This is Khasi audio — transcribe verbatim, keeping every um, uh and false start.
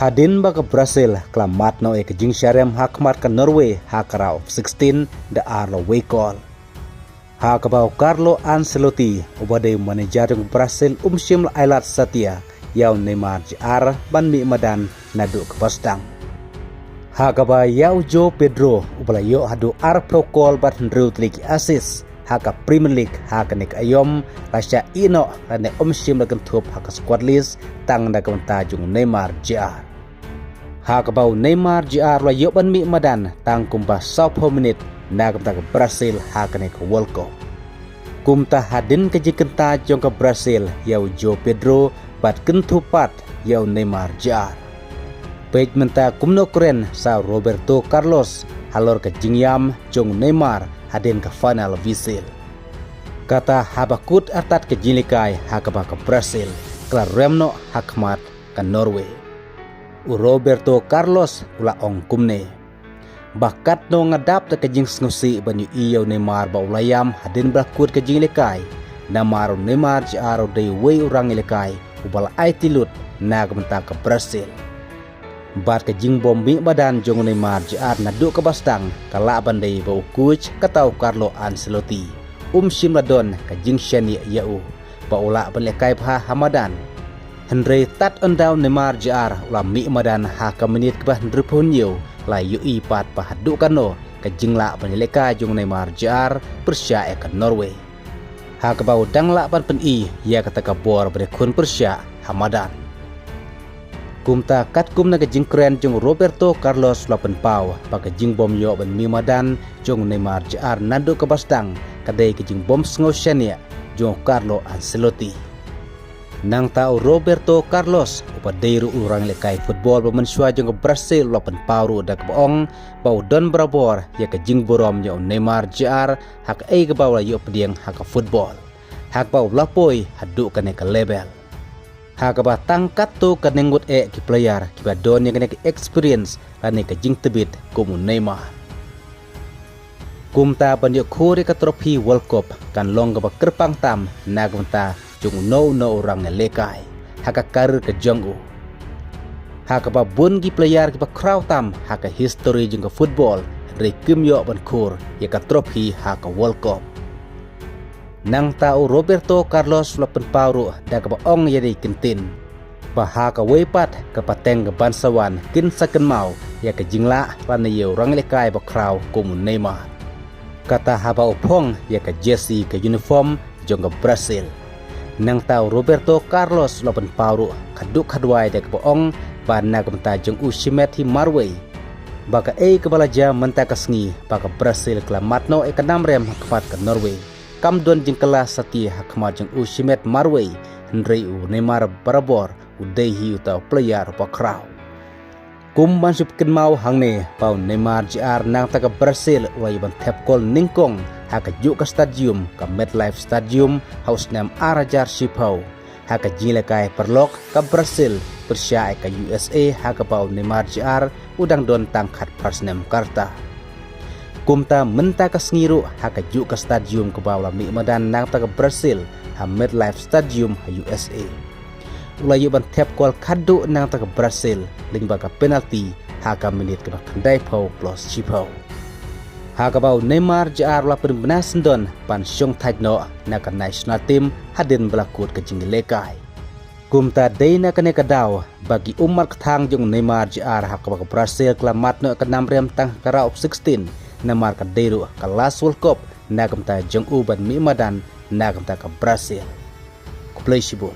Hadien ba ka Brazil ka la mad noh ïa ka jingshah rem ha khmat ka Norway ha ka round of sixteen da ar la wei kol. Ha kaba u Carlo Ancelotti uba dei u manager jong ka Brazil um shym la ailad satia ïa u Neymar Jr ban mih madan naduh kaba sdang. Ha kaba ïa u Joao Pedro uba la ïoh haduh arphew kol bad hynriew tylli ki assist ha ka Premier League ha kane ka aïom la shah ïeh noh lane um shym la kynthup ha ka squad list tang na ka bynta jong u Neymar Jr. Ha kaba u Neymar Jr la ïoh ban mih madan tang kumba sawphew minit na ka bynta ka Brazil ha kane ka World Cup. Kumta hadien ka jingkynta jong ka Brazil ïa u Joao Pedro bad kynthup pat ïa u Neymar Jr. Peit mynta kumno kren sa u Roberto Carlos halor ka jingïam jong u Neymar hadien ka final whistle. Kata haba kut artat ka jinglehkai ha kaba ka Brazil ka la rem noh ha khmat ka Norway. U Roberto Carlos u la ong kumne: Ba katno nga dap da ka jingsngewsih ban ïohi ïa u Neymar ba u la ïam hadien ba la kut ka jinglehkai. Namar u Neymar Jr u dei uwei u rangïalehkai uba la aiti lut na ka bynta ka Brazil. Bad ka jingbym mih madan jong u Neymar Jr naduh kaba sdang ka lah ban dei ba u coach kata u Carlo Ancelotti um shym la don ka jingshaniah ïa u ba u lah ban lehkai bha ha madan. Hynrei tad ynda u Neymar Jr u la mih madan ha ka minit kaba hynriewphew hynñiew la ïohi pat ba haduh kano ka jinglah ban ïalehkai jong u Neymar Jr pyrshah ïa ka Norway. Ha kaba u dang lah ban pyni ïa kata ka bor ba dei khun pyrshah ha madan. Kumta katkum na ka jingkren jong u Roberto Carlos la pynpaw ba ka jingbym ïoh ban mih madan jong u Neymar Jr naduh kaba sdang ka dei ka jingbym sngewshaniah jong u Carlo Ancelotti. Nangta u Roberto Carlos uba dei ruh u rangïalehkai football ba mynshuwa jong ka Brazil la pynpaw ruh da kaba ong ba u don barabor ïa ka jingburom ïa u Neymar Jr ha kaei kaba u la ïoh pdiang ha ka football, ha kaba u la poi haduh kane ka level. Ha kaba tang katto katne ngut eh ki player kiba don ïa kane ka experience lane ka jingtbit kum u Neymar. Kumta ban ïoh khur ïa ka trophy World Cup kan long kaba kyrpang tam na ka bynta jong uno uno u rangïalehkai ha ka career ka jong u. Ha kaba bun ki player kiba khraw tam ha ka history jong ka football hynrei kim ïoh ban khur ïa ka trophy ha ka World Cup. Nangta u Roberto Carlos la pynpaw ruh da kaba ong ïa dei kyntien ba ha kawei pat ka pateng ka ban sa wan kin sa kynmaw ïa ka jinglah lane ïa u rangïalehkai ba khraw kum u Neymar. Kata haba u phong ïa ka jersey ka uniform jong ka Brazil. Nangta u Roberto Carlos la pynpaw ruh khadduh khadwai da kaba ong ba na ka bynta jong u shimet hi marwei ba kaei kaba la jia mynta ka sngi ba ka Brazil ka la mad noh ïa ka nam rem ha khmat ka Norway kam don jingkylla satia ha khmat jong u shimet marwei, hynrei u Neymar barabor u dei hi uta u player ba khraw. Kum ban shu pynkynmaw hangne ba u Neymar Jr nangta ka Brazil u la ïoh ban thep kol nyngkong ha kajuh ka stadium ka MetLife Stadium ha u snem ar hajar shiphew ha ka jingïalehkai paralok ka Brazil pyrshah ïa ka U S A ha kaba u Neymar Jr u dang don tang khatphra snem ka rta. Kumta mynta ka sngi ruh ha kajuh ka stadium kaba u la mih madan nangta ka Brazil ha MetLife Stadium ha U S A. U la ïoh ban thep kol khadduh nangta ka Brazil lyngba ka penalty ha ka minit kaba khyndaiphew plus shiphew. Ha kaba u Neymar Jr u la pynbna syndon ban shong thait noh na ka national team hadien ba la kut ka jingïalehkai. Kumta dei na kane ka daw ba ki ummat kthang jong u Neymar Jr ha kaba ka Brazil ka la mad noh ka nam rem tang ha ka round of sixteen namar ka dei ruh ka last World Cup na ka bynta jong u ban mih madan na ka bynta ka Brazil. Khublei shibun.